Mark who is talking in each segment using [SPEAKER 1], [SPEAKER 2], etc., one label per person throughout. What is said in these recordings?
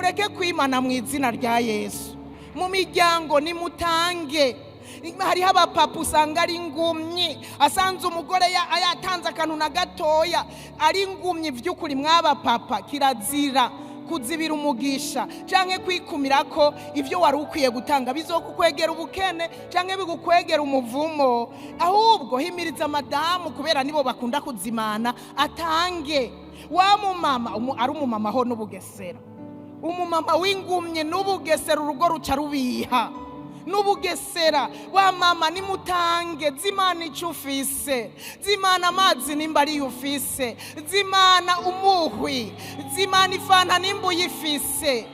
[SPEAKER 1] Nimureke kwimana mu izina rya Yesu. Mu miryango nimutange. Hariho abapapa usanga ari ingumyi, asanze umugore yatanze akantu na gatoya, ari ingumyi. By'ukuri mw'abapapa, kirazira kuzibira umugisha canke kwikumira ko ibyo wari ukwiye gutanga. Bizokukwegera ubukene canke bigukwegera umuvumo. Ahubwo himiriza madamu, kubera nibo bakunda kuzimana, atange. Wa mumama ari umumama ho n'ubugesera, umumama w'ingumye n'ubugesera, urugo ruca rubiha n'ubugesera. Wa mama, nimutange. Zimana icyo ufise, zimana amazi nimba ariyo ufise, zimana umuhwi, zimana ifanta nimba uyifise,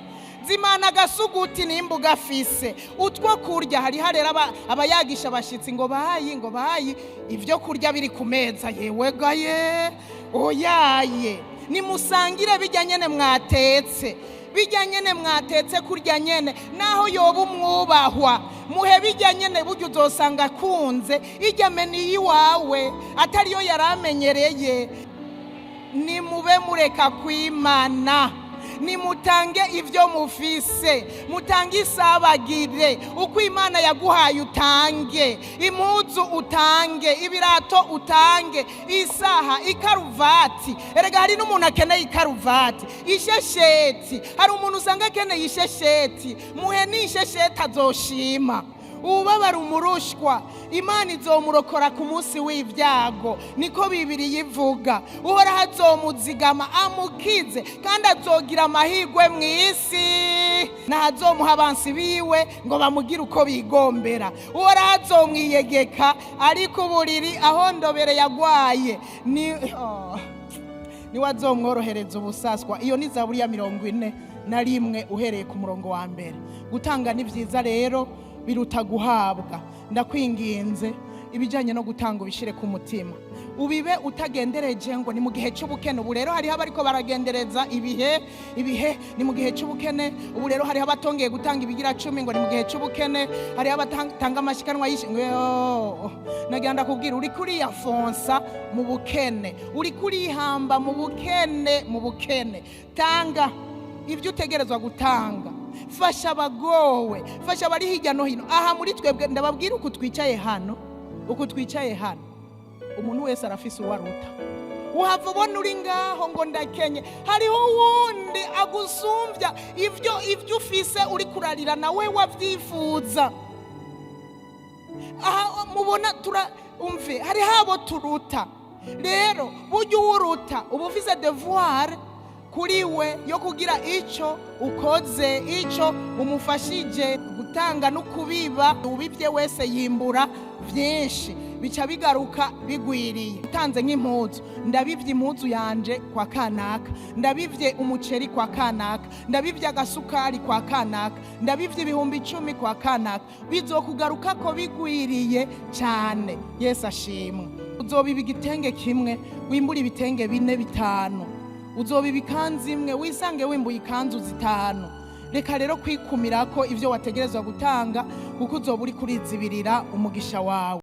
[SPEAKER 1] zimana agasuguti nimba ugafise, utwo kurya. Hariho rero abayagisha abashyitsi ngo bayi, ngo bayi, ibyo kurya biri ku meza. Yewe gaye, oyaye! Nimusangire bijya nyene mwatetse, bijya nyene mwatetse kurya nyene. Naho yoba umwubahwa, muhe bijya nyene. Burya uzosanga akunze ijya menu y'iwawe atariyo yari amenyereye. Nimube mureka kwimana, nimutange ibyo mufise, mutange isabagire. Uko Imana yaguhaye utange impuzu, utange ibirato, utange isaha, ikaruvati. Erega hari n'umuntu akeneye ikaruvati, ishesheti. Hari umuntu usanga akeneye ishesheti, muhe n'ishesheti, azoshima. Ubabara umurushwa, Imana izomurokora ku munsi w'ibyago, niko Bibiri yivuga. Uhoraho azomuzigama amukize, kandi azogira amahirwe mu isi, ntazomuha abansi biwe ngo bamugire uko bigombera. Uhoraho azomwiyegeka ariko uburiri ahondobere yagwaye, ni oh, niwe azomworohereza ubusaswa. Iyo ni Zaburi ya 41 uhereye ku murongo wa mbere. Gutanga ni byiza rero, biruta guhabwa. Ndakwinginze, ibijyanye no gutanga ubishyire ku mutima, ubibe utagendereje ngo ni mu gihe cy'ubukene. Ubu rero hariho abariko baragendereza ibihe, ibihe ni mu gihe cy'ubukene. Ubu rero hariho abatongeye gutanga ibigira cumi ngo ni mu gihe cy'ubukene. Hariho abatanga amashikanwa yishe ngo yo. Nagira ndakubwira, uri kuriyafonsa mu bukene, uri kurihamba mu bukene, mu bukene. Tanga ibyo utegerezwa gutanga, fasha abagowe, fasha abari hirya no hino. Aha muri twebwe, ndababwira, uku twicaye hano, uku twicaye hano, umuntu wese arafise uwo aruta. Uhava ubona uri ngaho ngo ndakenye, hariho uwundi agusumbya ibyo ufise uri kurarira, nawe wabyifuza. Aha mubona tura umve, hariho abo turuta. Rero burya uwuruta uba ufise devoir kuri we yo kugira icyo ukoze, icyo umufashije. Gutanga no kubiba, ubibye wese yimbura byinshi, bica bigaruka bigwiriye. Utanze nk'impuzu, ndabibye impuzu yanje kwa kanaka, ndabibye umuceri kwa kanaka, ndabibye agasukari kwa kanaka, ndabibye 10,000 kwa kanaka, bizokugaruka ko bigwiriye cyane. Yesu ashimwe. Uzobiba igitenge kimwe, wimbura ibitenge bine, bitanu. Uzobiba ikanzu imwe, wisange wimbuye ikanzu zitanu. Reka rero kwikumira ko ibyo wategerezwa gutanga, kuko uzoba uri kurizibirira umugisha wawe.